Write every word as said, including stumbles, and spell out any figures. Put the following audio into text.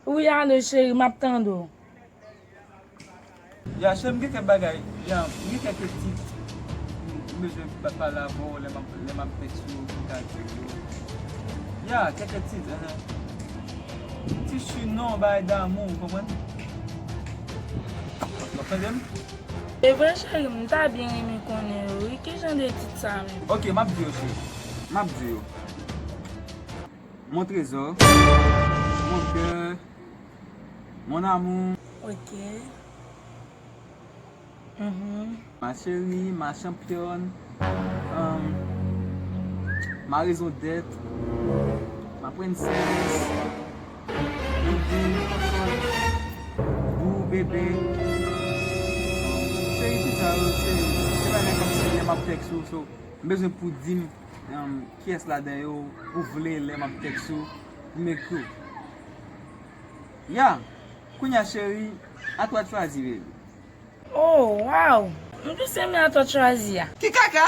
Wi, alo, cheri, m ap tande w. Ya, cheri, m gen kèk bagay. Ya, m gen kèk tit. M bezwen pa-, pale avè w lè m ap, lè m ap tèks ou, m ka di w. Ya, kèk tit, enhen. Ti chi non, bagay damou, ou konprann? W ap tande m? E vre, cheri, m ta byen renmen konnen yo, wi. Ki jan de tit sa menm? Ok, m ap di yo, cheri. M ap di yo. Mon trésor, mon cœur, mon amour. Ok. Mhm. Ma chérie, ma championne, um, ma raison d'être, ma princesse, bébé, bébé. Cheri, tout sa yo, se, se bagay kòmsi lè m ap tèks ou, so, m bezwen pou di m, um, kiyès ladan yo ou vle lè m ap tèks ou, pou m ekri w. Ya, kounye a, cheri, à toi de choisir, baby. Oh, wow! M tou se men à toi de choisir a. Ki kaka?